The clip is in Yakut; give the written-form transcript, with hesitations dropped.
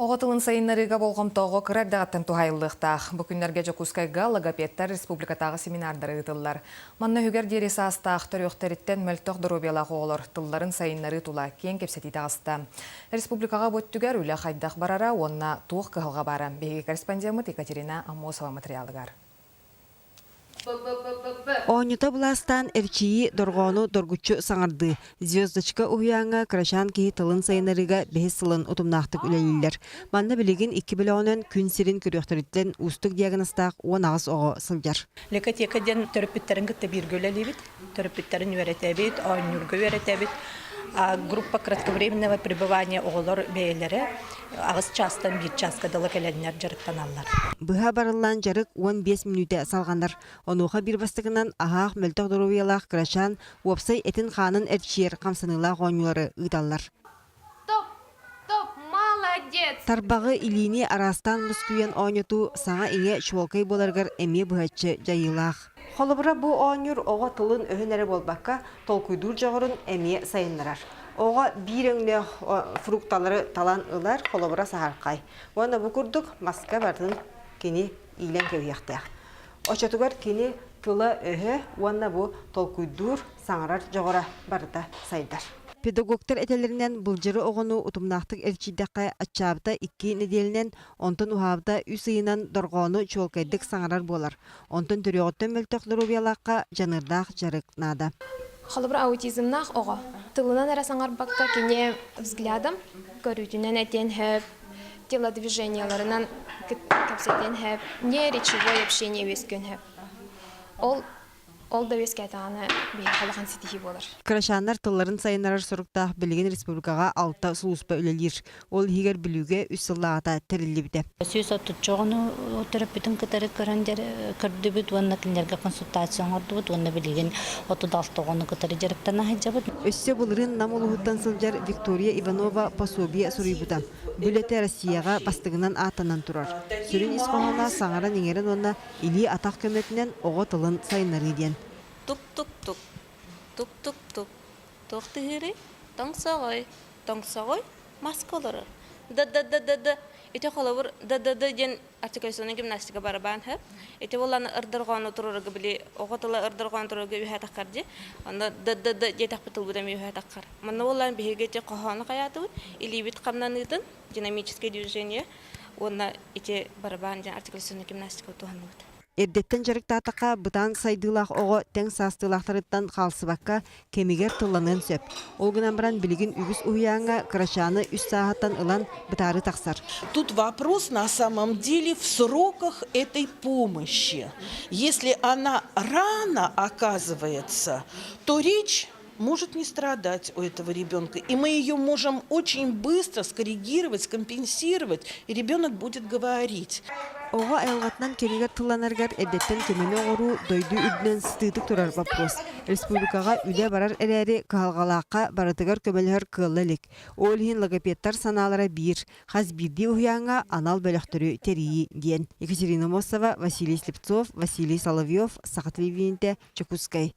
Оҕо тылын сайыннарыыга болҕомтоҕо кыра эрдэҕиттэн туһаайыллыахтаах. Бу күннэргэ Дьокуускайга логопедтар республикатааҕы семинардара ыытыллар. Манна үһүгэр диэри саастаах төрүөхтэриттэн мөлтөх доруобуйалаах оҕолор тылларын сайыннарыы тула киэҥ кэпсэтии таҕыста. Республикаҕа бу өттүгэр үлэ хайдах барара уонна туох кыһалҕа баара биһиги корреспондеммыт Екатерина Аммосова материалыгар. Оонньута былаастаан эрчийии дорҕоону доргуччу саҥардыы, «Звездочка» уһуйааҥҥа кырачаан киһи тылын сайыннарыыга бэһис сылын утумнаахтык үлэлииллэр. Манна билигин икки бөлөҕүнэн күн сирин көрүөхтэриттэн уустук диагнозтаах 18 оҕо сылдьар. Лекотека диэн төрөппүттэрин кытта бииргэ үлэлиибит. Төрөппүттэрин үөрэтэбит, оонньуурга үөрэтэбит. Группа кратковременного пребывания оҕолор бэйэлэрэ аҕыс чаастан биир чааска дылы кэлэннэр дьарыктаналлар. Быһа барыллаан дьарык 15 мүнүүтэ салҕанар. Онуоха биир бастакынан аһаах мөлтөх доруобуйалаах кырачаан уопсай этин-хаанын эрчийэр хамсаныылаах оонньуулары ыыталлар. Топ, топ, молодец! Тарбаҕы илиини араастаан мускуйан оонньотуу саҥа-иҥэ чуолкай буоларыгар эмиэ быһаччы дьайыылаах. Холобура, бу оонньуур оҕо тылын-өһүн эрэ буолбакка, толкуйдуур дьоҕурун эмиэ сайыннарар. Оҕо биир өҥнөөх фрукталары талан ылар, холобура саһархай. Уонна бу курдук маска барытын кини иилэн кэбиһиэхтээх. Оччотугар кини тыла-өһө уонна бу толкуйдуур, саҥарар дьоҕура барыта сайдар. Педагогтар этэллэринэн, былдьыры оҕону утумнаахтык эрчийдэххэ, аччаабыта икки нэдиэлэнэн, онтон уһаабыта үс ыйынан дорҕоону чуолкайдык саҥарар буолар. Онтон төрүөҕүттэн мөлтөх доруобуйалаахха дьаныардаах дьарык наада. Холобур, аутизмнаах оҕо тылынан эрэ саҥарбакка кини взглядом, көрүүтүнэн этиэн сөп, телодвижениеларынан кэпсэтиэн сөп, не речевое общение үөскүөн сөп. Ол ол да үөскээтэҕинэ биһиэхэ улахан ситиһии буолар. Кырачааннар тылларын сайыннарар соруктаах билигин республикаҕа алта сулууспа үлэлиир. Ол иһигэр Бүлүүгэ үс сыллааҕыта тэриллибитэ. 130 оҕону төрөппүтүн кытары көрөн көрдүбүт уонна кинилэргэ консультация оҥордубут уонна билигин 36 оҕону кытары дьарыктана сылдьабыт. Өссө былырыын Нам улууһуттан сылдьар Виктория Иванова пособие суруйбута. Бу үлэтэ Россияҕа бастыҥынан ааттанан турар. Сүрүн ис хоһооно саҥаран-иҥэрэн уонна илии-атах көмөтүнэн оҕо тылын сайыннарыы диэн. Тук-тук-тук, тук-тук-тук, туох тыһыырый? Тоҥсоҕой, тоҥсоҕой, маска олорор. Да-да-да-да-да, ити холобур да-да-да диэн артикуляционнай гимнастика барабаан сөп. Ити буоллаҕына ырдырҕоону туруорарга били оҕо тыла ырдырҕоону туруорарга үһэ таххар дии. Онно да-да-да диэтэхпит тылбыт эмиэ үһэ таххар. Манна буоллаҕына биһиги ити хоһоону хайаатыбыт, илиибит хамнаныытын, динамическое движение уонна ити барабаан диэн артикуляционнай гимнастика туһанныбыт. Эрдэттэн дьарыктаатахха, бытаан сайдыылаах оҕо тэҥ саастыылаахтарыттан хаалсыбакка, кэмигэр тылланыан сөп. Ол гынан баран билигин үгүс уһуйааҥҥа кырачааны үс сааһыттан ылан бытаарыы тахсар. Тут вопрос на самом деле в сроках этой помощи. Если она рано оказывается, то речь может не страдать у этого ребенка. И мы ее можем очень быстро скоррегировать, скомпенсировать, и ребенок будет говорить. Оҕо айылҕатынан кэмигэр тылланарыгар эрдэттэн көмөнү оҥоруу дойду үрдүнэн сытыытык турар боппуруос. Республикаҕа үлэ барар эрээри, кыһалҕалаахха барытыгар көмөлөһөр кыалла илик. Ол иһин логопедтар санаалара биир, хас биирдии уһуйааҥҥа анал бөлөхтөрү тэрийии диэн. Екатерина Мосова, Василий Слепцов, Василий Соловьев, Саха телевидениетэ, Дьокуускай.